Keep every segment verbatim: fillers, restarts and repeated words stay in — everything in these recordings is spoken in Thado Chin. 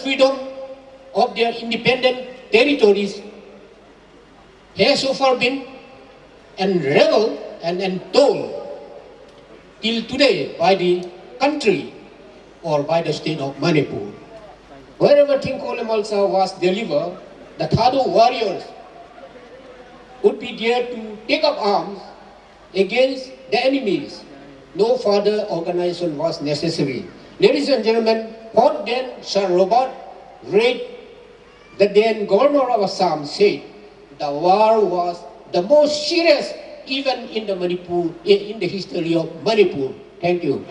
freedom of their independent territories has so far been unravelled and untold till today by the country or by the state of Manipur. Wherever Thingkol Malsa was delivered, the Thadou warriors would be there to take up arms against the enemies. No further organization was necessary. Ladies and gentlemen, what then Sir Robert Reid, the then governor of Assam, said the war was the most serious event in the Manipur, in the history of Manipur. Thank you.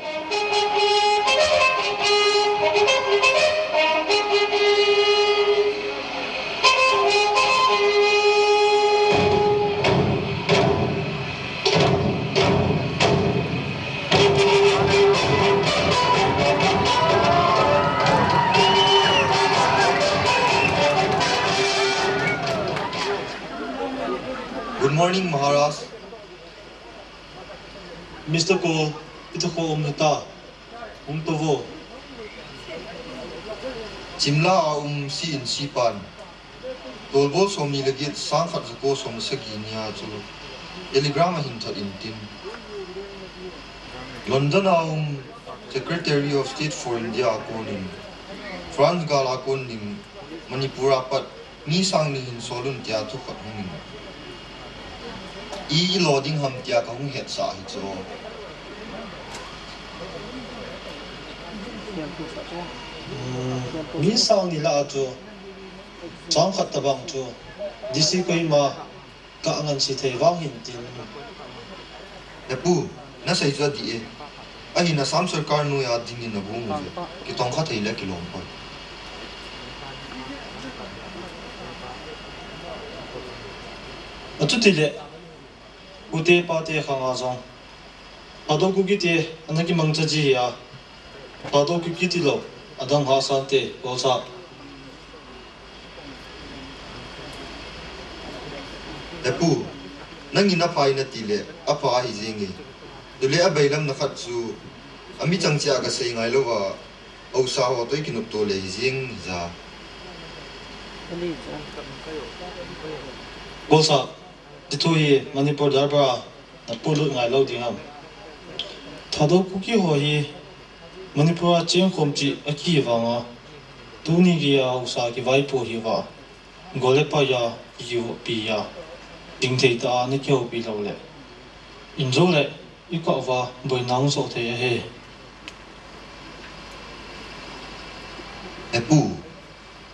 Good morning, Maharaj. Mister Ko, ita ko um hita. Um to vo. Chimla a um si in si pan. Tolbol som ni le get sang khat zako som sagi nia chu telegram a hin that in tin. London a um Secretary of State for India a konin, France gal a konin Manipur a pat mi sang ni hin solun tia thu khat hung in. I, i lo ding ham tia ka hung hetsah hi chu. Hmm, mi sang ni la a chu. Chang khat tabang chu. D C Kohima ka ngan si thei vang hin tin. He pu, na sei chu adih e. Ahin Assam sorkar noiya dingin abung u ve. Kitong kha thei le kilom poi. Achuti le, pu te pa te khang a jong. Thadou Kuki te, ana kimangcha ji hi a. Thadou Kuki ti lo, adang Hasan te, Golsap. He pu, nangin apha in nati le, apha ahi jing e. Tule abailam na khat chu, ami chang chia ka sei ngai lou va, haosa ho toh i kinop to le hi jing hi ja. Golsap, ti thu hi Manipur Darbar a na pulut ngai lou ding ham. Thadou Kuki ho hi Manipur a cheng khom chi a ki vang a, tuni gei a haosa kivaipo hi va, gol le pai a, ki pi a, ding thei ta a na kihoupi lou le. In jou le, i kah uva, boina hung soh thei ahi. He pu,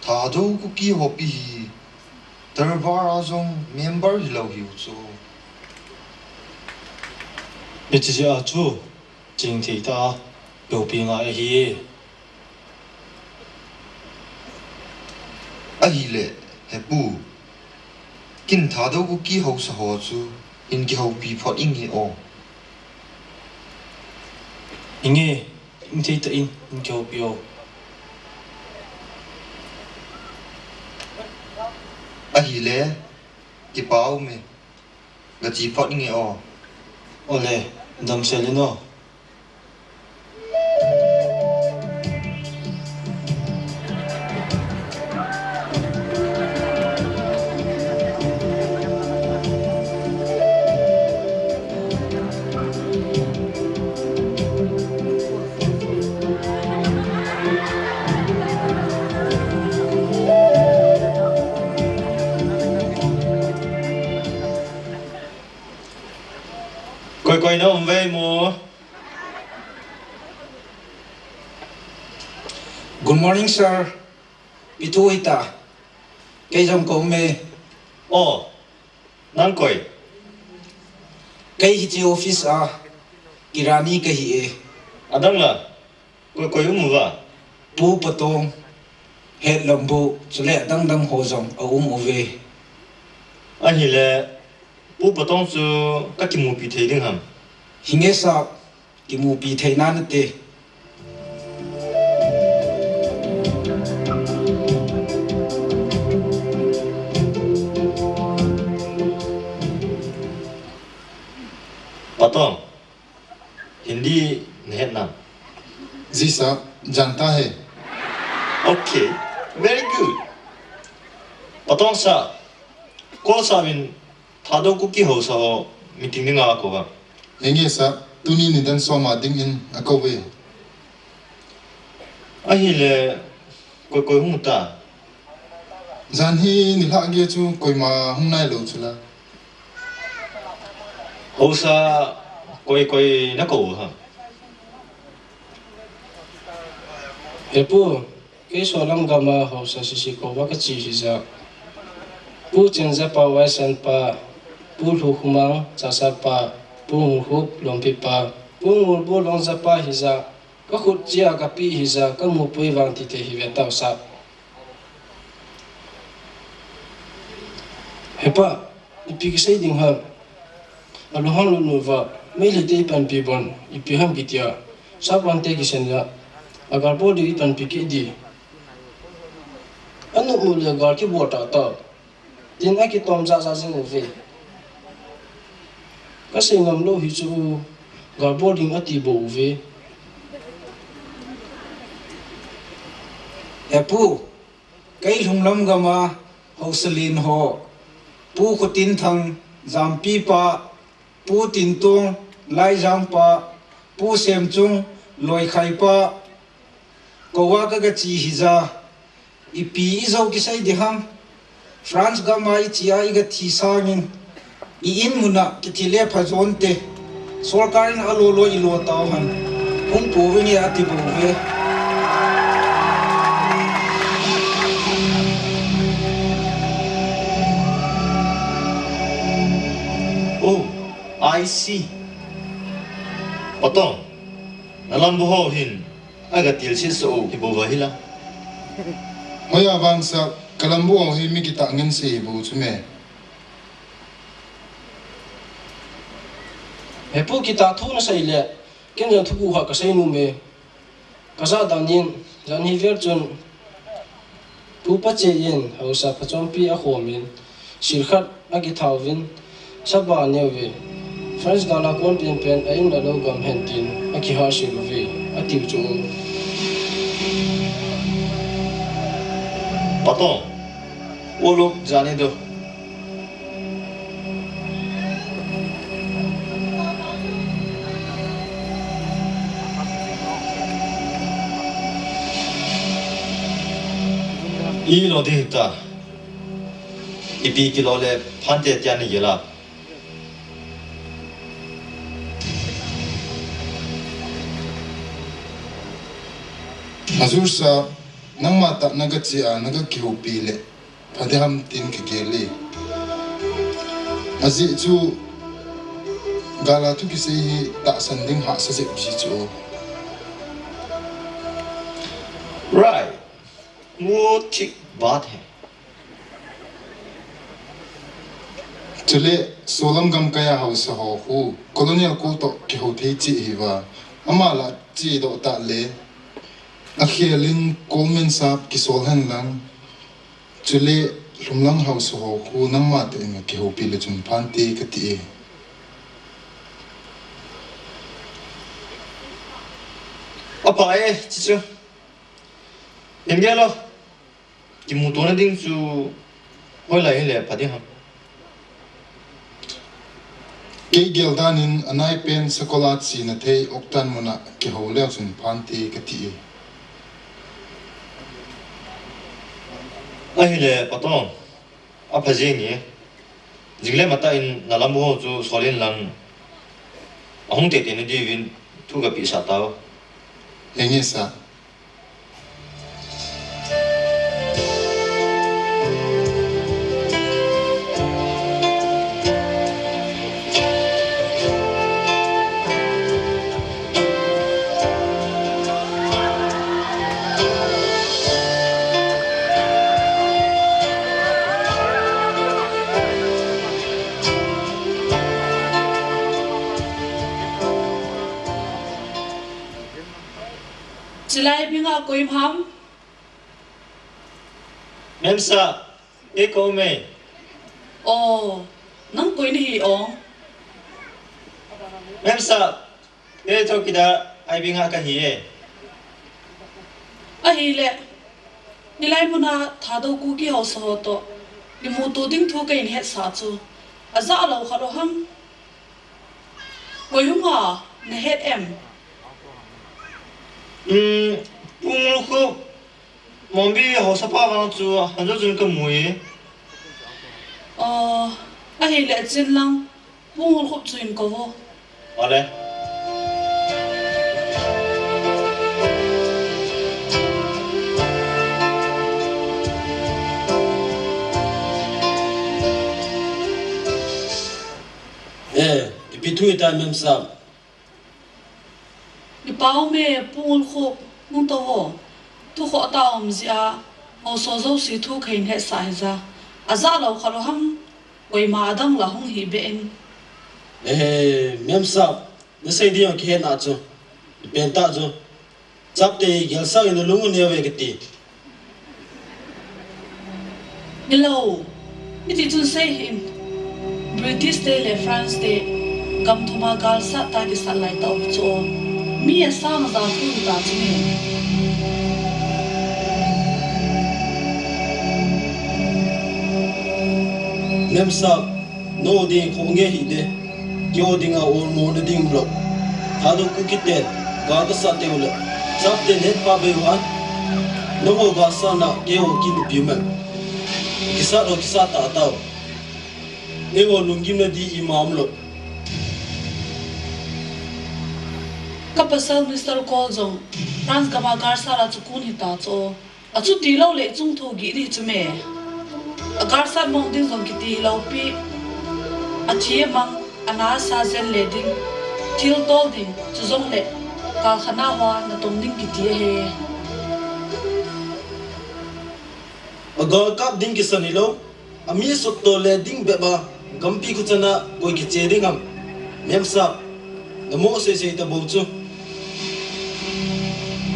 Thadou Kuki hopi hi, Darbar a jong member hilou hiu chu. Hichi jeh a chu, ching thei ta, kihoupi ngai ahi. Ahile, he pu, kin Thadou Kuki haosa ho chu, hin kihoupi phot inge o. Inge, in thei ta in, in kihoupi o. Ahile, kipa ume. Gachi phot inge o. Ole, damsel in o. Koi koi na um ve mo. Good morning, sir. Pitu hita. Kei jong ka um e. O, nang koi? Kei hiche office a kirani kahi e. Adang la? Koi koi um uva? Pu Patong, Head Lambu, chule adang dang ho jong aum uve. Ahile, Pu Patong chu ka kimupi thei ding ham? Hinge sir, kimupi thei nante. Patong, Hindi nahet nam? Ji sir, janta hai. Okay. Very good. Patong sir, Kol sir in Thadou Kuki Haosa ho meeting dinga akou a. Henge sir, tuni nidan som a dingin akou ve. Ahile, koi koi hung ta? Janhi nilhah gei chu koima hung nailou chu la. Haosa koi koi nakou ham? He pu, kei Solam gam a haosa sese kouva kache hija. Pu Chenjapa Vaisanpa, Pu Lhukhumang Chasarpa, Pu Ngulhup Lompipa, Pu Ngulbu Longjapa hija, kakhut chea kapeh hija, kamupui vang tite hi ve tao sir. He pa, ipi kisei ding ham? Alunghang lut uva, Meitei te ipanpi bon, ipi ham kitia, sir pante kisei a, agal bol ding ipanpi kit di. Anop mu le gal kibol tah tah. Tin akitom jahjah jing uve. Kasei ngam lou hi chu, gal bol ding ati bou uve. He pu, kei Lhunglam gam a haosa len ho, Pu Khotinthang, Jampipa, Pu Tintong, Laijangpa, Pu Semchung, Loikhaipa, kouva kagache hija, ipi ijou kisei ding ham? France gam a iche a igathi sangin, i-in mun a kithi le phajon te, sorkar in alolo ilo tao hen, hung pouvin nge ati bou ve. Oh, I see. Patong, nalam bu ho hin, aga tilsit sah u hi bou va hila. Hoiya vang sir, kalam bu ho hi mi kitah ngen sei hi bou chu me. He pu, kitah thu nasei le, ken jong thu khat kasei nom e. Kajah dan in, janhi vel chun, Pu Pache in haosa phachompi akhomin, sil khat akithauvin, saba aneo uve. France gal a kon penpen a-in le alou gam hen tin akihal sil uve, atiu chu. Patong, वो लोग जाने दो। Ilo ding ta. Ipi kilo le phante tia nagel a. Hajur sir, nangma tah nagache a nagakihoupi le pha ding ham tin kagel e. Ajeh chu, gal a thu kisei hi tahsan ding hahsa jep ji chu. Right. वो ठीक बात है। Chule, Solam gamkai a haosa ho khu, colonial kol toh kihou thei cheh hiuva, ama lah chedoh tah le, akhel in Kolmen sap kisol hen lang, chule, Lhunglam haosa ho khu, nangma tah in kihoupi le chun phante kati e. Apa e, chichu. Em gelo. Kimutona ding chu hoilai hile pha ding ham? Kei gel dan in anaipen sakol a chena thei Oktan mun a kihou leu chun phante kati e. Ahile Patong, apha jeng e. Jing le matah in nalam bu ho chu sol in lang, ahung teitei na diuvin thu kapeh sah tao. Henge sir. Chulai bing a koi ham? Mem sir, kei ka um e. Oh, nang koi nahi o? Mem sir, kei chowkidar I bing a kahi e. Ahile, Hilai muna Thadou Kuki haosa ho toh imuto ding thu kahin hetsah chu ajah lou khat u ham? Koi hung a nahet em? Um, Pu Ngulkhup, Mongbi haosapa vang chu hanjo chun kamu e. Aw, ahile chin lang, Pu Ngulkhup chu in kou vo. Vale. Eh, ipi thu itai, Mem Sap? Ipi um e, Pu Ngulkhup, hung tou vo. Thu khoh tah um jeh a, haosa jouse thu kahin hetsah hija. Ajah lou khat u ham, koima adang la hung hih beh in. Eh, Mem Sap, nasei ding a kihet na chu. Ipen tah chu. Chapte gelsah in nalung u neo ve kati. Hilou, hiti chun sei hih in. British te le France te gam thum a galsat a kisat lai tah u chu mi asang ja thu hita chu me. Mem Sap, no ding kho nge hih de. Keiho dinga olmo na ding umlou. Thadou Kuki ten gal kasat teu le, Chapte hetpha bei u ham? Nangho galsatna keiho kin ipi um em? Kisat ho kisat tah tau. Eiho lunggimna di ima umlou. Ka pasal Mister Cole jong France gam a galsat a chu kon hita chu. Achuti lou le chungthu gih di chu me. Agalsat mong ding jong kiti hilou pi. Athi amang, ana asa jen le ding, thil tol ding, chujongle kalkhat a hoa natong ding kiti ahi. Agal kap ding kisan hilou. Ami sot tol le ding bep a, gampi khuchan a koi kiche ding ham? Mem Sap, namo seisei tabou chu.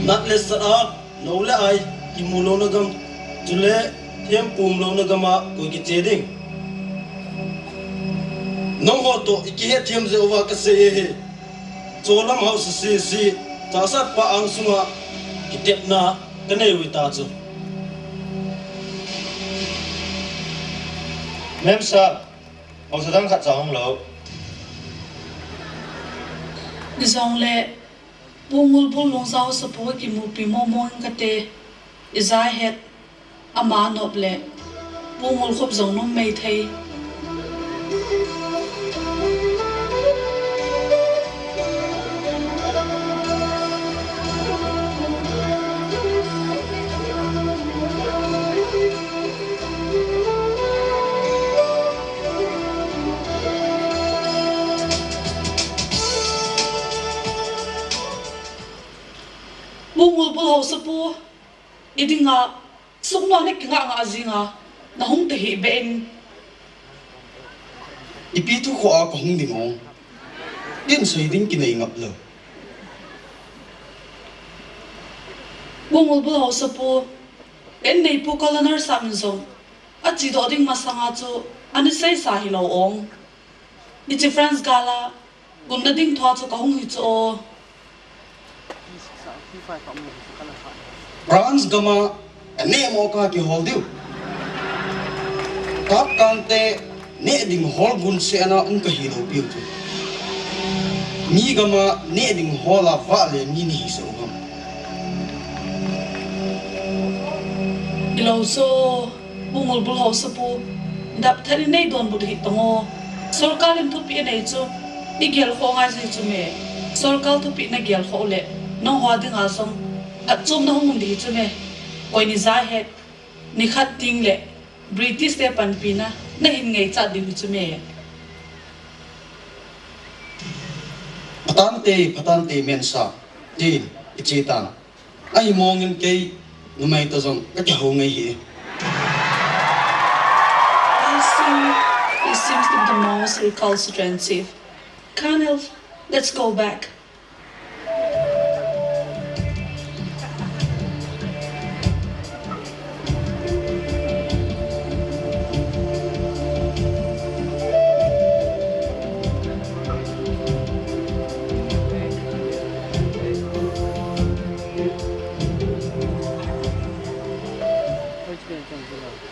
Nat le sat a, lou le ai, kimu louna gam, chule thempu um louna gam a koi kiche ding? Nangho toh ikihet them jeh uva kasei ahi. Cholam haosa sese, chahsatpa angsunga kitepna kanei u hita chu. Mem Sap, haosa dang khatcha hung lou. Hijongle, Pu Ngulbul Lungja haosapu kimupi mong mong in kate, ija het, ama nop le, Pu Ngulkhup jong nom mei thei. Pu Ngulbul haosapu, idinga suknom na kingah ngah jinga nahung tahih beh in. Ipi thu khoh a kahung ding ham? Tin sei ding kinei ngap lou. Pu Ngulbul haosapu, ken neipu Colonel Sap in jong achedoh ding masanga chu ana seisa hilou ong. Hiche France gal a gunna ding thua chu kahung hi chu o. France gam a kaneh mo kakihol diu. Kapkante neh ding hol gun sehna um kahilou piu chu. Mi gam a neh ding hol a vah le mi nahi sou gam. Hilou so. Pu Ngulbul haosapu, dap thet in nei donbut hih tan o. Sorkar in thupeh anei chu igel khoh ngai ji chu me. Sorkar thupeh nagel khoh le, nangho dinga jong phatchomna hung um ding hi chu me. Koi ni ja het, nikhat teng le British te panpina nahin ngaichat diu hi chu me. Phatante, phatante Mem Sap, tin iche tan. Ahi mongin kei numei toh jong kakihou ngai hi. I see. He seems to be the most recalcitrant chief. Colonel, let's go back.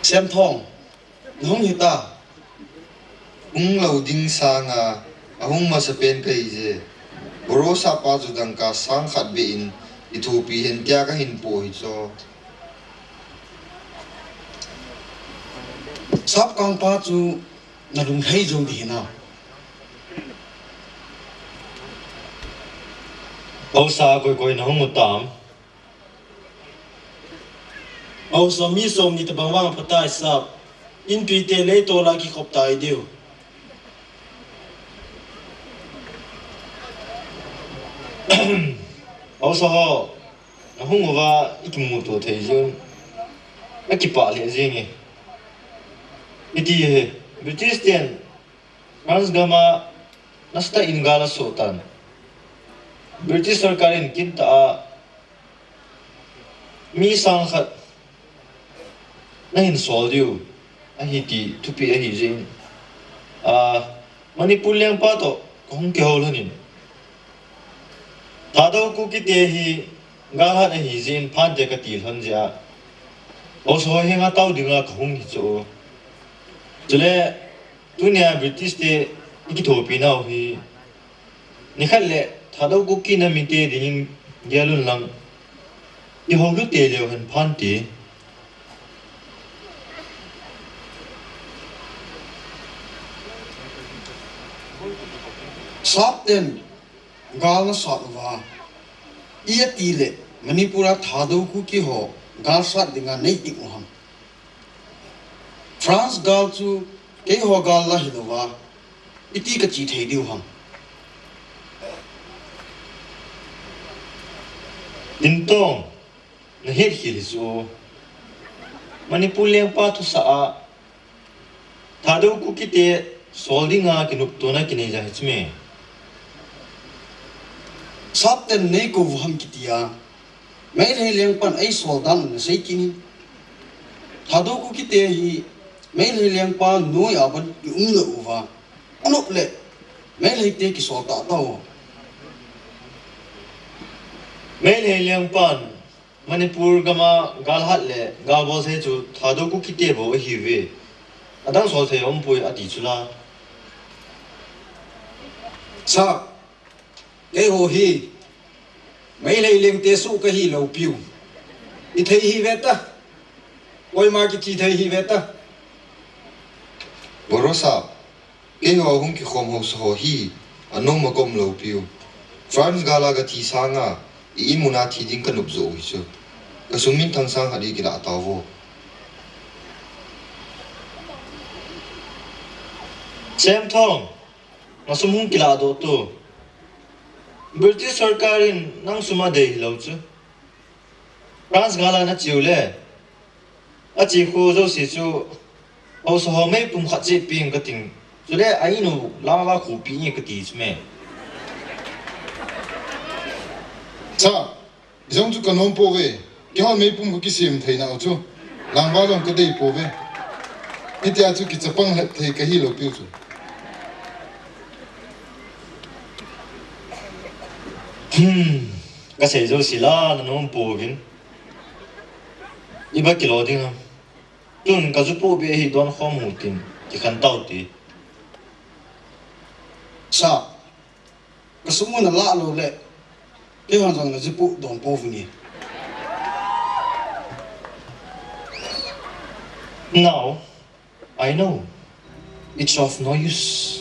Semthong, nahung hita. Hung lou ding sanga ahung masapen kahi je. Borosa pa chu dangka sang khat beh in ithopi hen tia kahin po hi chu. Sapkang pa chu nalung hei jong di hina. Haosa koi koi nahung u tam. Haosa mi som ni tabang vang phatai sap. Inpi te lei tola kikhop tai diu. Haosa ho, nahung uva ikimuto thei jing. Akipah lheh jing e. Iti he, British ten France gam a nasatah in gal asoh tan. British sorkar in kintah a mi sang khat nahin sol diu ahi ti thupi ahi jeh in, a, Manipur lengpa toh kahung kihou lhon in, Thadou Kuki te hi gal hat ahi jeh in phante kati lhon jeh a, Haosa ho henga tao dinga kahung hi chu. Chule, tunia British te ikithopi nau hi, nikhat le Thadou Kuki nam ite dingin gel un lang, ihou lhu te leu hen phante. Sap ten gal nasat uva, iti le Manipur a Thadou Kuki ho gal sat dinga nei ting u ham? France gal chu keiho gal la hilouva, iti kache thei diu ham? Dintong, nahet khel hi chu. Manipur lengpa thusah a Thadou Kuki te sol dinga kinoptona kinei ja hi chu me. Sap ten nei kou u ham kitia, Meitei lengpan eisol dan u nasei kit in. Thadou Kuki te hi Meitei lengpa noi a ban ium lou uva, anop le Meitei te kisol tah tau. Meitei lengpan Manipur gam a gal hat le gal bol thei chu Thadou Kuki te bou ahiuve. Adang sol thei aumpoi ati chu la. Sap, keiho hi Meitei leng te soh kahi lou piu. Ithei hih ve ta. Koima kiche thei hih ve ta. Borosa, keiho hung kikhom Haosa ho hi anom a kaum lou piu. France gal a kathi sanga i-in mun a thi ding kanop jou u hi chu. Kasum minthang sang khat hi kilah tauvo. Semthong, nasum hung kilah doh tu. British sorkar in nang sum adei hilou chu. France gal a nache u le, ache khu jouse chu Haosa ho meipum khat cheh peng kating. Chule a-in u langva khopi nge kati chu me. Cha, ijong chu kanom pouve. Keihon meipum khu kisem thei nau chu langva jong kadei pouve. Hitia chu kichapang lhep thei kahi lou piu chu. Hmm, kasei jouse la nanom pouvin. Iba kilo ding ham? Tun kajupoh beh hi donkhom u hitin, kikhen tau hite. Sap, kasum u nalah lou le, keihon jong najupoh don pouvinge. Now, I know it's of no use.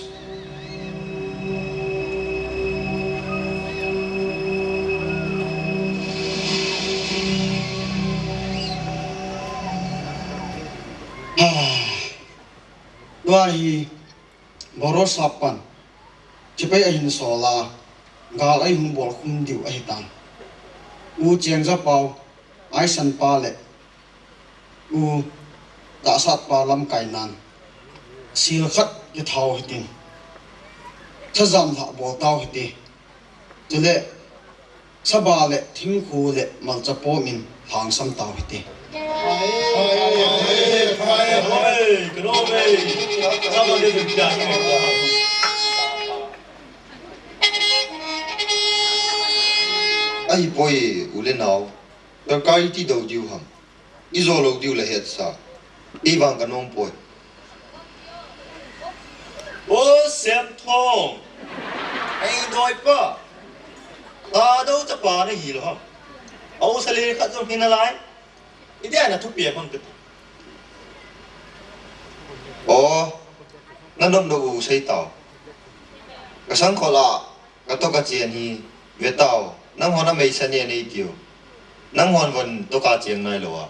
Tua hi Borosa pan chipai ahin sol a, gal eihung bolkhum diu ahitan. U Chengja pau, Aisan pa le U Tahsat pa lamkai nan, sil khat kithau hitin, thajam lhah bol tau hite. Chule, saba le thingkhu le malcha pom in lhangsam tau hite. Ahipoi u le nao, sorkar iti dou diu ham? I jo lou diu la hetsa. I vang ka nong poi. O Semthong. Ei doi pa. Ka do ta pa na hi lo ha. Au sa le khat jong hi na lai. I dia na thu pia phang te. O. Na nom do u sei tao. Ka sang khola. Ka toka chian hi, ve tao, nang hon a meisa ni a nei tiu. Nang hon von toka chiang nai lo a.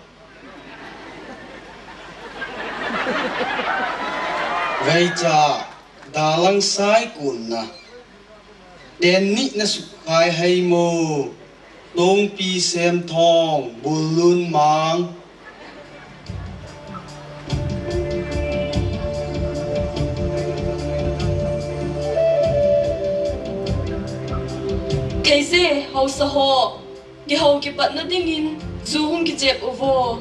Veicha, dalang sai kun na. Ten ni na sukhai hai mo. Tongpi Semthong, Bulun Mang. Theise, haosa ho, kihou kipatna dingin, ju hung kichep uvo.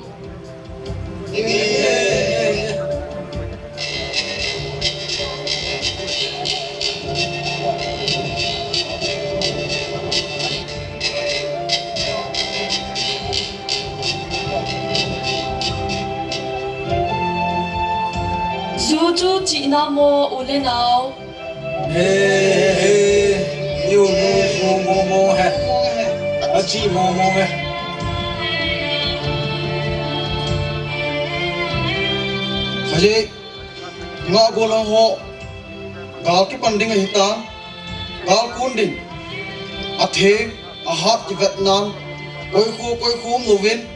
Ju chu chihna mo u le nao. He, he, he. Yu mu, mu, mu, mu, he. A chi mu, mu, he. Khaje, nga go lang ho. Gal kipan ding ahi tan. Gal kun ding. A theng, a hat kivet nan. Koi khu, koi khu um louvin.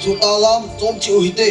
Chu ta lam, chom chi u hite.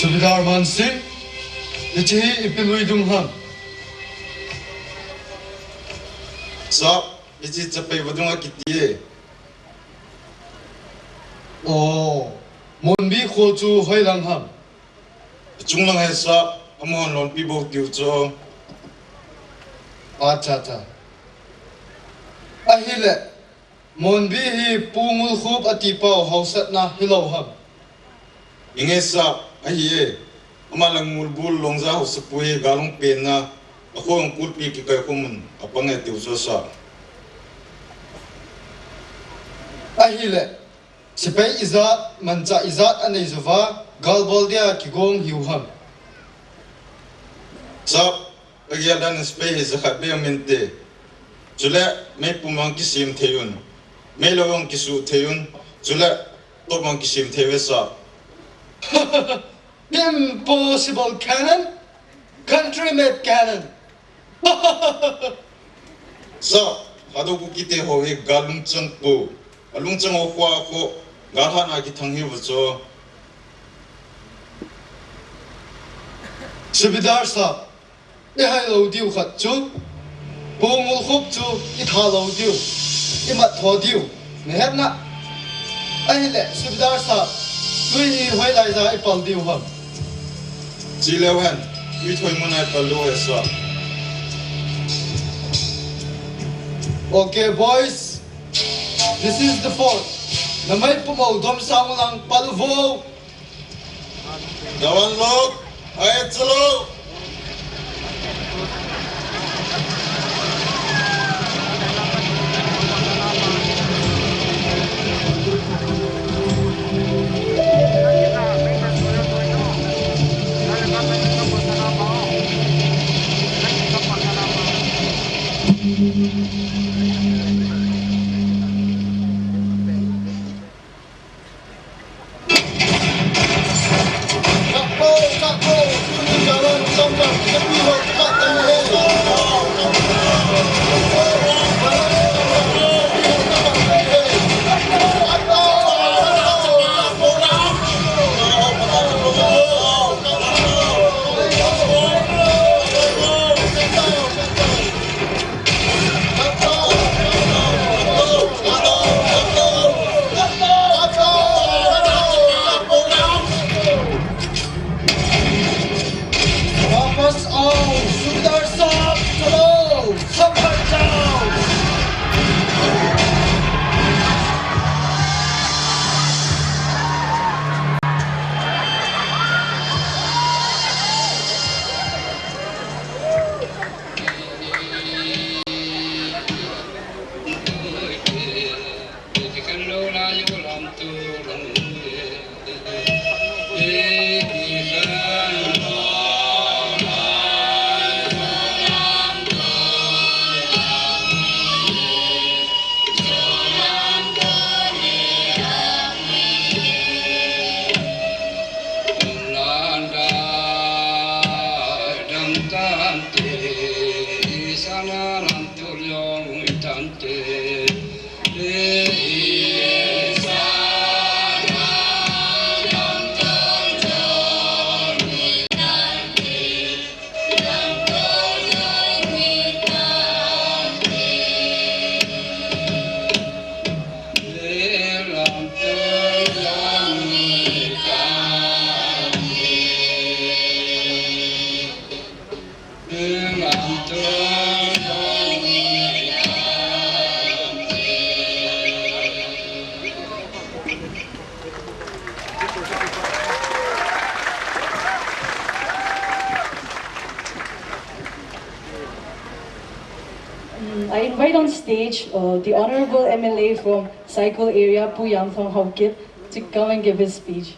Subedar Mansing, hiche hi ipi lui dung ham? Sir, hiche Chapei vadung akiti e. Oh, Monbi kho chu hoilang ham? Chunglang ahi sir, amahon lonpi bou tiu chu. Acha, acha. Ahile, Monbi hi Pu Ngulkhup ati pau haosatna hilou ham? Inge sir, ahi e. Ama le Ngulbul Longja haosapu hi galhung penna, akho hung kulpi kikai khomun apang e tiu chu sir. Ahile, sepai ijat, manchah ijat anei jouva, gal bol dia kigong hiu ham? Sir, agel dan in sepai hi jakhat beh um inte. Chule, meipum a hung kisem thei un. Meilou a hung kisuh thei un. Chule, top a hung kisem thei uve sir. Impossible cannon, country made cannon. Sir, Thadou Kuki te ho hi gal lungchang pou. Alungchang ho kho kho, gal hatna kithang hiu ve chu. Subedar sir, ihai lou diu khat chu, Pu Ngulkhup chu itha lou diu. imat tho diu. Nahet na. Ahile, Subedar sir, tui hi hoilai ja ipal diu ham? Chi leu hen, tui thoi mun a ipal lou hen sir. Okay, boys. This is the fort. Namai pumou dom sang lang pal vo. Dawan lo, ai chalo. वापस आओ, सुबेदार साहब, चलो, सब हट जाओ। Mm, I invite on stage, uh, the Honorable M L A from Saikul area, Pu Yamthang Haokip, to come and give his speech.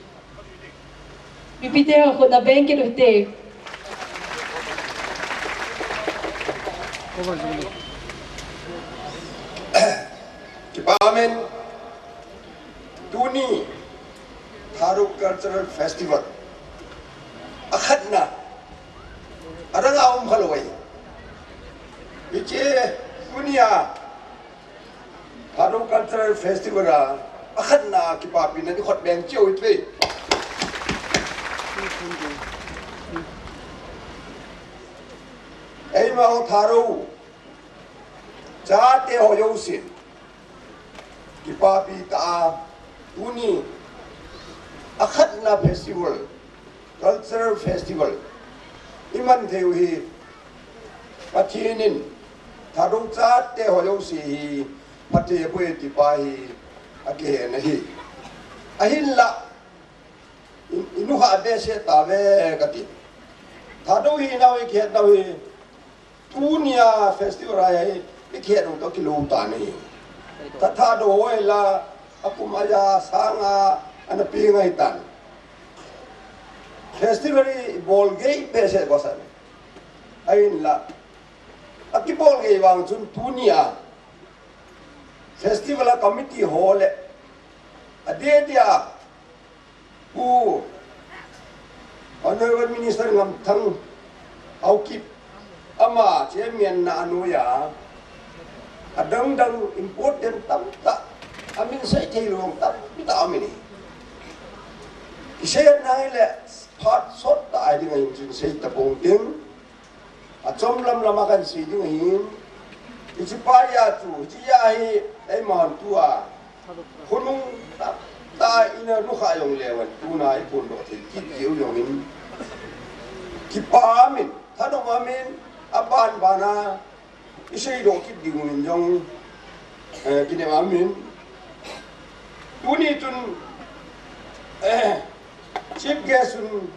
Mipite ho, khut na beng kit ute. Kipa amen. Tuni Thadou Cultural Festival akhatna arang a um khalou ahi. Hiche tunia Thadou Cultural Festival a akhatna kipapina ni khut beng cheu ute. Eima ho Thadou chate ho jousen kipapi tah a tuni akhatna festival, cultural festival iman thei u hi Pathen in Thadou chate ho jouse hi phatthei abol e ti pa hi akihen ahi. Ahinla, i, i nungah behseh tave kati. Thadou hi nau i kihet nau hi tunia festival a hi i kihet nau toh kilou tan ahi. Tha, Thadou ho hi la akum aja sanga ana peng ahitan. Festival i bol gei behseh gosan. Ahinla, akibol gei vang chun tunia festival a committee ho le adeh dia Pu Honorable Minister Ngamthang Haokip ama chairman na anoiya adang dang important tamtah, amin sei thei lou tamtah amin e. Kisei nahile phat sot tah ahi ding ahin chun sei tapong ting. Achom lam lam a kahin sei ding ahin. Hiche pa a chu, hiche a hi, eima hon tua, khonung ta, ta ina nukha jong leuhen, tuna i phondoh thei kit jeh u jong hin. Kipa min, thanom a min, aban bana, i seidoh kit ding min jong, eh, kinem a min. Tuni chun, eh, Chief Guest un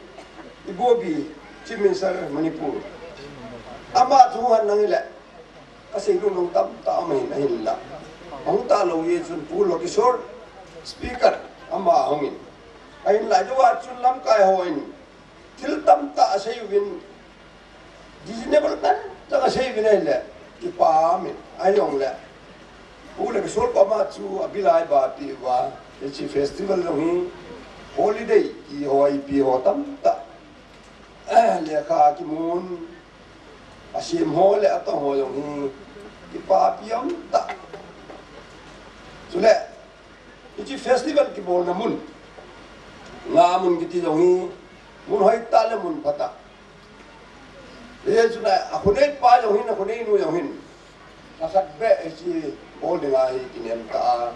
Ibobi, Chief Minister Manipur. Ama thu han nang ile, asei ding jong tamtah um ahin, ahinla. Hung talou jeh chun Pu Lokisor, Speaker, ama hungin. Ahinla, tua chun lamkai hon, thil tamtah asei uvin, reasonable tamtah asei uvin ahile, kipa min, ahijongle. Pu Lokisor koma chu abilai ba pi uva, hiche festival jong hi, holiday, ti ho, ipi ho tamtah. Eh, lekha kimun, asem ho le atong ho jong hi, kipapi um tah. Chule, hiche festival kibolna mun, Ngamun kiti jong hi, mun hoitah le mun phatah. Hichun a, akhonei pa jong hin, akhonei nu jong hin, lhakhat beh hiche bol dinga hi kinem tah a,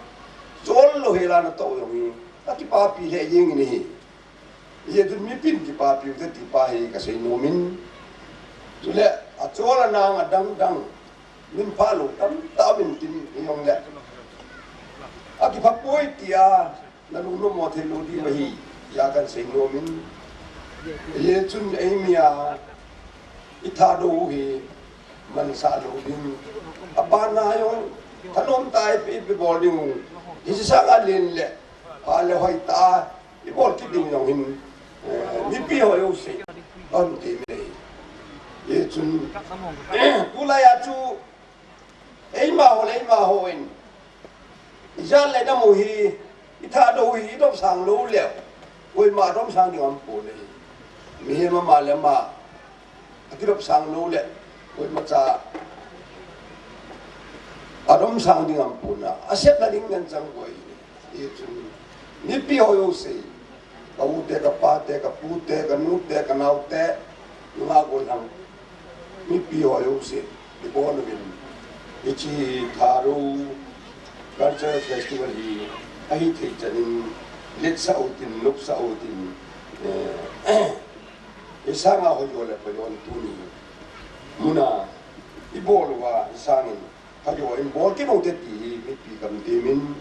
chol lou hel a natoh jong hi, akipapi lheh jeng in ahi. Hichun mipin kipapi u te ti pa hi kasei nom in. Chule, achol anang adang dang, min phalou tamtah um intin hijongle, akipha poi tia nalungnom mo thei lou diu ahi, tia kahin sei nom in. Hichun eimi a i Thadou hi mansah lou ding, abana jong thanom tah a i, i bol ding u, hiche sanga len le pha le hoitah a i bol kit ding jong hin, eh, mipi ho jouse, ban ti me. Hichun, tulai a chu, eima ho le eima hon, ijat le dam u hi, i Thadou hi, i domsang lou leh, koima domsang ding aumpon ahi. Mihem ama le ama, akidomsang lou leh, koimacha adomsang ding aumpon a, asepna ding ngen chang koi. Hichun, mipi ho jouse, ka u te, ka pa te, ka pu te, ka nu te, ka nao te, nunga golhang, mipi ho jouse, ibon uvin, hiche Thadou Cultural Festival hi, ahithei chan in, letsah utin, nopsah utin, eh, Hisanga hoijo le phajon tuni muna ibol uva, hisangin phajo in bol kit u te ti hi mipi kam temin,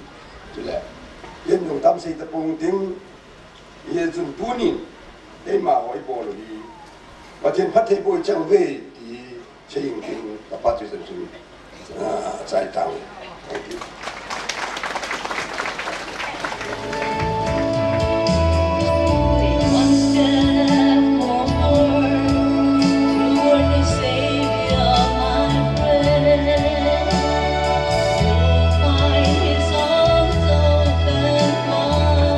chule ken jong tam sei tapong ting, hichun tunin eima ho ibol u hi Pathen phatthei boh chang uve ti hi Ching ting, ka pa chu chen chun, ah, chai tang. Thank you. One step forward toward the Savior, my friend. You'll find His arms open wide.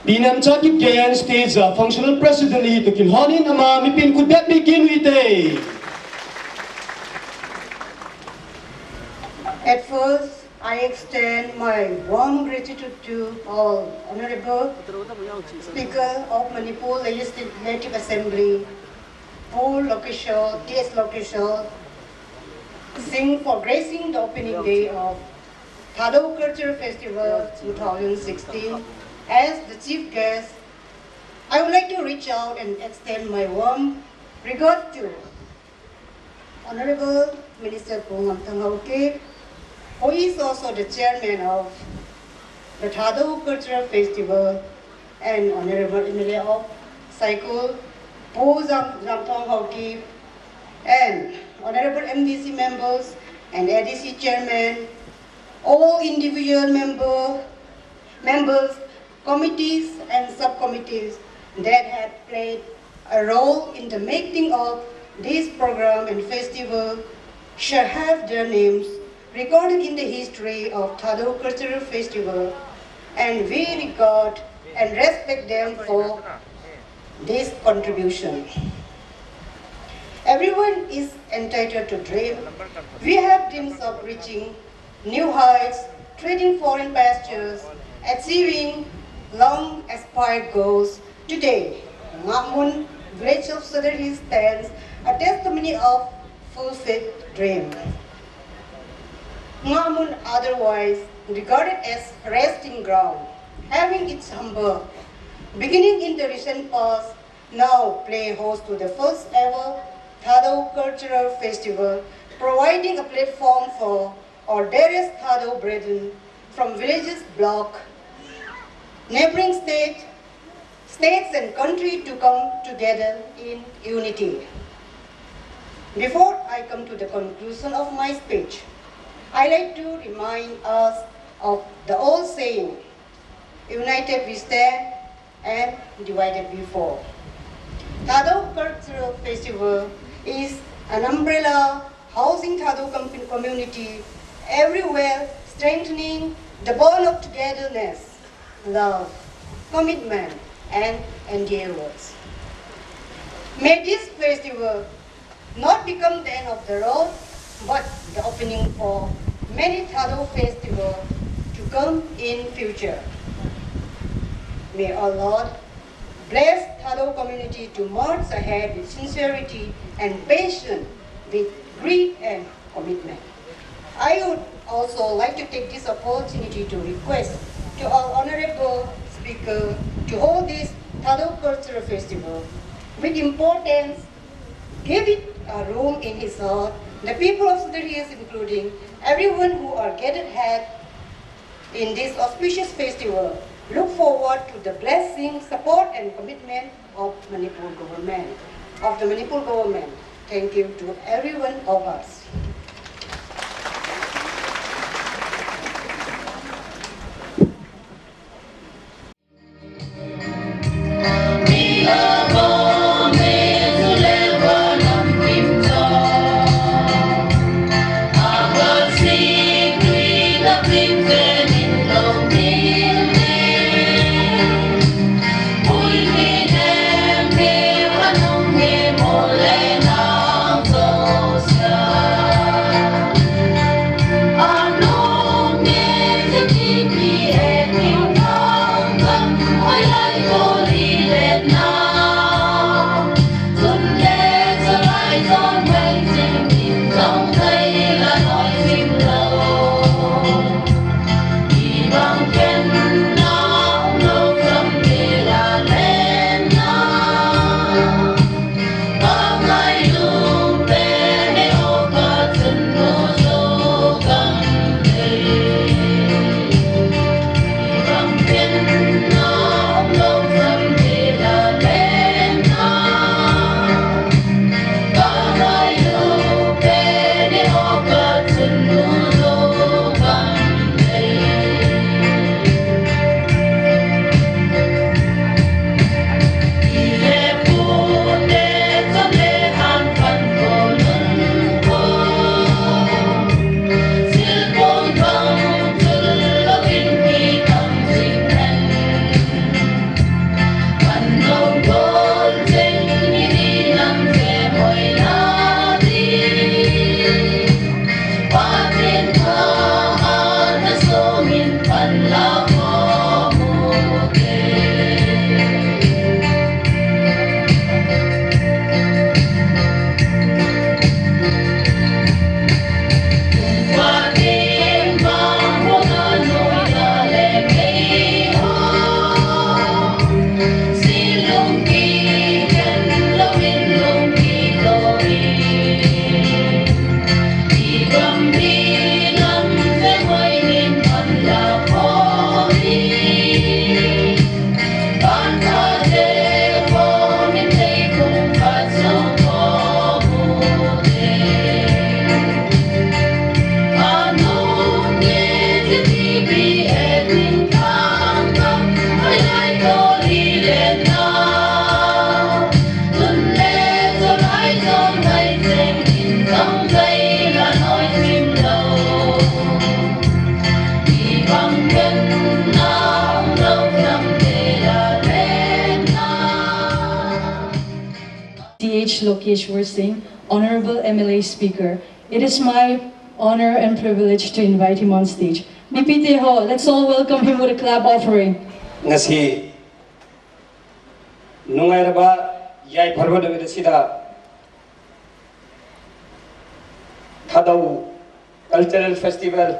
Pi Nemcha Kipgen, State a Functional President ahi toh kilhonin ama mipin khutbetpi kit u hite. At first, I extend my warm gratitude to all Honorable Speaker of Manipur Legislative Assembly, Pu Lokeshwar, T S Lokeshwar Singh, for gracing the opening day of Thadou Cultural Festival two thousand sixteen as the chief guest. I would like to reach out and extend my warm regard to Honorable Minister Pu Ngamthang Haokip, who is also the chairman of the Thadou Cultural Festival, and Honorable M L A of Saikul, Pu Jam-, Jamthong Haokip, and Honorable M D C members and A D C chairman, all individual member, members, committees and subcommittees that have played a role in the making of this program and festival shall have their names recorded in the history of Thadou Cultural Festival, and we regard and respect them for this contribution. Everyone is entitled to dream. We have dreams of reaching new heights, treading foreign pastures, achieving long aspired goals. Today, Ngahmun, village of Sadar Hills, stands a testimony of fulfilled dream. Ngahmun, otherwise regarded as resting ground, having its humble beginning in the recent past, now play host to the first ever Thadou Cultural Festival, providing a platform for our dearest Thadou brethren from villages, block, neighboring state, states and country to come together in unity. Before I come to the conclusion of my speech, I like to remind us of the old saying, "United we stand and divided we fall." Thadou Cultural Festival is an umbrella housing Thadou com-, community everywhere, strengthening the bond of togetherness, love, commitment, and endeavors. May this festival not become the end of the road, but the opening for many Thadou festival to come in future. May our Lord bless Thadou community to march ahead with sincerity and passion, with grit and commitment. I would also like to take this opportunity to request to our Honorable Speaker to hold this Thadou Cultural Festival with importance, give it a room in his heart. The people of Sadar Hills, including everyone who are gathered here in this auspicious festival, look forward to the blessing, support and commitment of Manipur government, of the Manipur government. Thank you to every one of us. Lokeshwar Singh, Honorable M L A Speaker. It is my honor and privilege to invite him on stage. Mipite ho, let's all welcome him with a clap offering. Ngasi nungairaba yaipharba numit asida Thadou Cultural Festival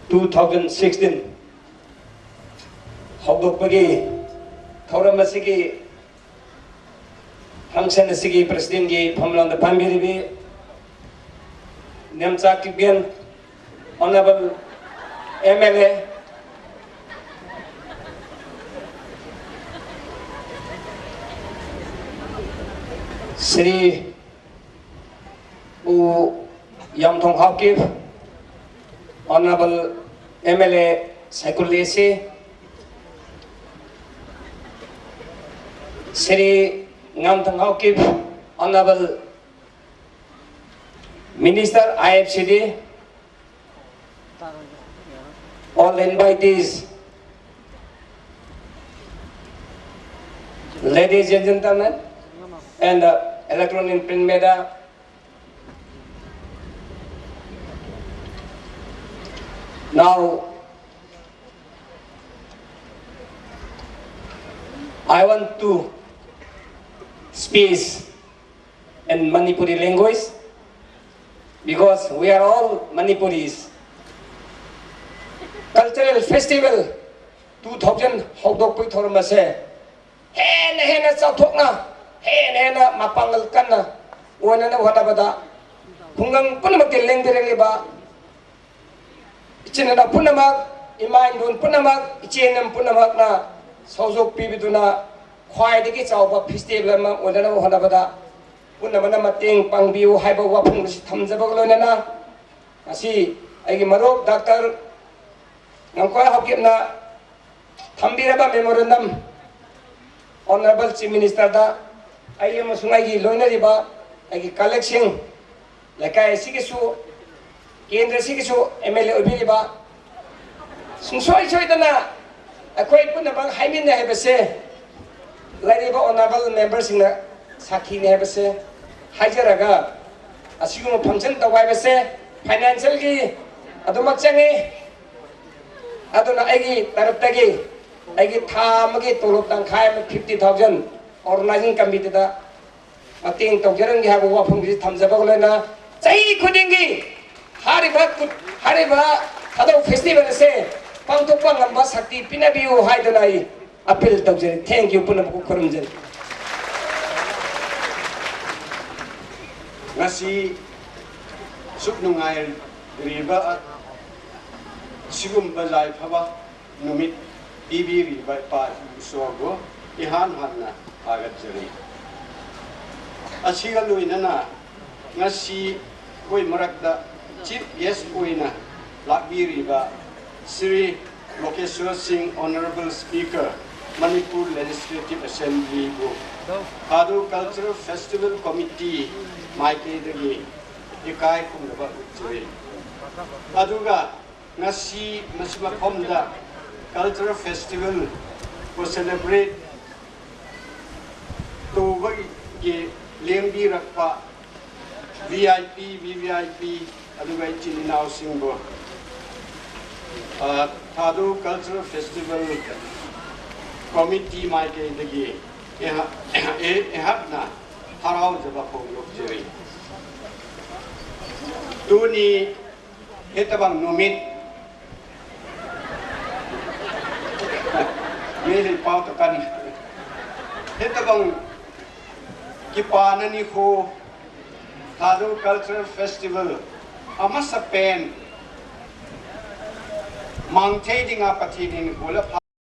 two thousand sixteen hokdokpagi thouram asigi function asigi president gi phamlonda pambiribi Nemcha Kipgen, Honorable M L A, Shri U Yamthong Haokip, Honorable M L A Saikul Lese, Shri Ngamthang Haokip, Honorable Minister I F C D, all invitees, ladies and gentlemen, and uh, electronic print media. Now, I want to speak in Manipuri language because we are all Manipuris. Cultural Festival two thousand hokdokpui thouram ase. Hena hena chauthokna, hena hena mapangal kanna, wana na wana bada. Khungang puna makin leng direng ba. Ichin na puna mak, imain dun puna mak, ichin na puna mak na, sauzok pibi duna, khwai diki chauba festival ma, wana na wana bada. Puna mana mating pangbiu, haiba wa phung si thamjaba lo na na. Asi, aigi marok, doctor, ngam koi hokit na, thambiraba memorandum, Honorable Chief Minister da, ahi amasung ahi loinariba, ahi collection, lekai sikisu, kendra sikisu, M L A obiriba, sungsoi soi dana, akoi puna bang haimin na hebese, lairiba Honorable Member singna, sakhi na hebese, haijaraga, asiguma function tawai bese, financial ki, adumak changi, Aduna aigi taraf tagi, aigi tha magi tolop tangkhai ma fifty thousand organizing committee da mating taugerang gi haiba waphung gi thamjaba ko lena. Chahi khuding gi hariba kut, hariba Thadou festival se pangthok pangam ba sakti pina biu hai dona i appeal taujere. Thank you, puna ko khurum jere. Ngasi suk nungai riba Sigumba jaiphaba numit pibiriba pa Isogu ihanhanna agatjari. Asiga luinana ngasi koi marakda chief guest oina lakbiriba Shri Lokeshwar Singh, Honorable Speaker, Manipur Legislative Assembly bu Thadou Cultural Festival Committee maikeidagi ikai khumnaba utjari. Aduga Ngasi masi makhomda cultural festival ko celebrate tobagi lengbi rakpa V I P, V V I P, aduga ichin inao singbo. Ah, Thadou Cultural Festival Committee maikeidagi eha-, e-, ehatna harau jaba phonglok jeri. Tuni Hitabang numit. Mili pau takan. Hitabang kipana nikho Thadou Cultural Festival amasapen mangthei dinga Pathen in golap